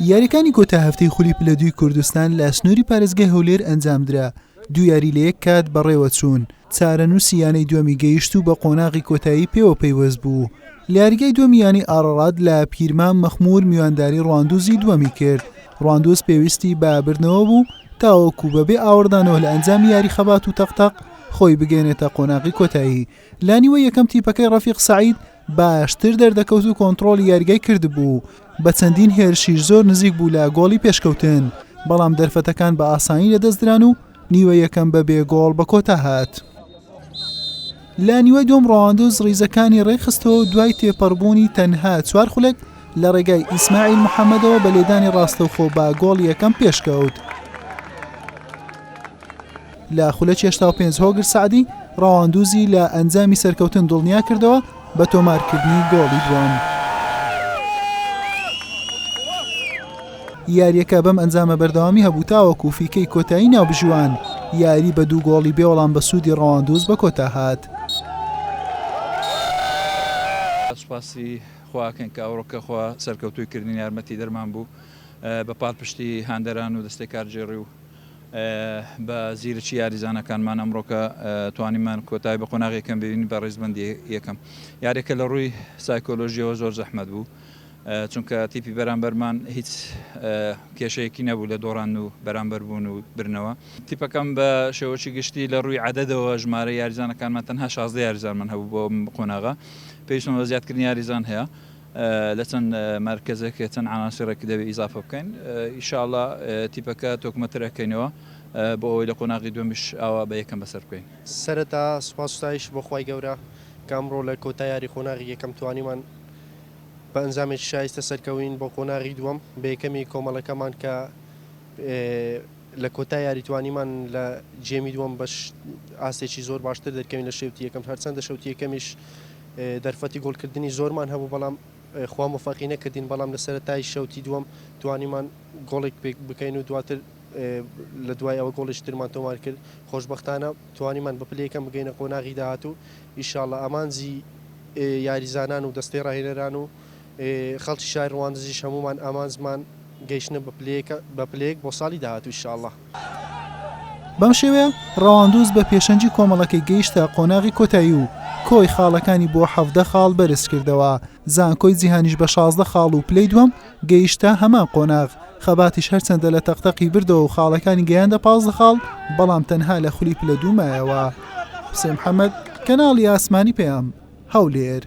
یاریەکانی کۆتا هەفتەی خولی پلە دووی کوردستان لە سنووری پارێزگای هەولێر ئەنجامدرا، دوو یاری لە یەک کات بەڕێوەچوون، چارەنووسی یانەی دووەمی گەیشت و بە قۆناغی کۆتایی پێوە پەیوەست بوو. لە یاریگای دووەمی یانەی ئاڕاڕات لە پیرمام مەخموور میوانداری ڕواندوزی دووەمی کرد، ڕواندوز پێویستی بە بردنەوە بوو تاوەکو بەبێ ئاوڕدانەوە لە ئەنجامی یاری خەبات و تەقتەق خۆی بگەیەنێتە قۆناغی کۆتایی. لە نیوەی یەکەم تیپەکەی ڕەفیق سەعید باشتر دەردەکەوت و کۆنتڕۆڵی یاریگای کردبوو، بە چەندین هێرشیش زۆر نزیک بوو لە گۆڵی پێشکەوتن، بەڵام دەرفەتەکان بە ئاسانی لەدەستدران و نیوەی یەکەم بە بێ گۆڵ بە کۆتا هات. لە نیوەی دووەم ڕەواندز ڕیزەکانی ڕێکخستەوە و دوای تێپەڕبوونی تەنها چوار خولەک لە ڕێگای ئیسماعیل محەمەدەوە بە لێدانی ڕاستەوخۆ بە گۆڵی یەکەم پێشکەوت. لە خولەکی 85 هۆگر سەعدی ڕەواندوزی لە ئەنجامی سەرکەوتن دڵنیا کردەوە بە تۆمارکردنی گۆڵی دووەم. یارییەکە بەم ئەنجامە بەردەوامی هەبوو تاوەکو فیکەی کۆتایی ناوبژیوان یاری بە دوو گۆڵی بێوەڵام بە سوودی ڕەواندوز بە کۆتا هات. سوپاسی خوا ئەکەین کە ئەوڕۆکە خوا سەرکەوتووی کردین یارمەتی دەرمان بوو بە پاڵپشتی هاندەران و دەستەی کارگێڕی و بە زیرەکی یاریزانەکانمان ئەمڕۆکە توانیمان کۆتایی بە قۆناغی یەکەم بێنین بە ڕیزبەندی یەکەم. یاریەکە لە ڕووی سایکۆلۆژیەوە زۆر زەحمەت بوو چونکە تیپی بەرامبەرمان هیچ کێشەیەکی نەبوو لە دۆڕان و بەرامبەر بوون و برنەوە. تیپەکەم بە شێوەکی گشتی لە ڕووی عەدەدەوە ژمارە یاریزانەکانمان تەنها 16 یاریزانمان هەبوو بۆ قۆناغە پێویستمان بە زیادکردنی یاریزان هەیە. لە چەند مەرکەزێک چەند عەناسیڕێک دەبێ ئیزافە بکەین ئیشاڵا تیپەکە تۆکمەتر ئەکەینەوە بۆ ئەوەی لە قۆناغی دووەمیش ئاوا بە یەکەم بەسەر بکەین. سەرەتا سوپاس و ستایش بۆ خوای گەورە کە ئەمڕۆ لە کۆتا یاری قۆناغی یەکەم توانیمان بە ئەنجامێکی شایستە سەرکەوین بۆ قۆناغی دووەم بە یەکەمی کۆمەڵەکەمان کە لە کۆتا یاری توانیمان لە گێمی دووەم بە ئاستێکی زۆر باشتر دەرکەوین لە شەوتی یەکەم هەرچەندە شەوتی یەکەمیش دەرفەتی گۆڵکردنی زۆرمان هەبوو بەڵام خوا مۆفەقی نەکردین بەڵام لە سەرەتای شەوتی دووەم توانیمان گۆڵێک پێک بکەین و دواتر لە دوای ئەوە گۆڵێکی ترمان تۆمار کرد خۆشبەختانە توانیمان بە پلەی یەکەم بگەینە قۆناغی داهاتوو ئیشاڵڵا ئامانجی یاریزانان و دەستەی ڕاهێنەران و خەڵکی شاری ڕواندزیش هەموومان ئامانجمان گەیشتنە بە پلەیەکە بە پلەیەک بۆ ساڵی داهاتوو ان شاء اللە. بەم شێوەیە ڕەواندوز بە پێشەنگی کۆمەڵەکەی گەیشتە قۆناغی کۆتایی و کۆی خاڵەکانی بۆ 17 خاڵ بەرزکردەوە، زانکۆی جیهانیش بە 16 خاڵ و پلەی دووەم گەیشتە هەمان قۆناغ، خەباتیش هەرچەندە لە تەقتەقی بردەوە و خاڵەکانی گەیاندە 15 خاڵ، بەڵام تەنها لە خولی پلە دوو مایەوە. حوسێن محەمەد، کەناڵی ئاسمانی پەیام، هەولێر.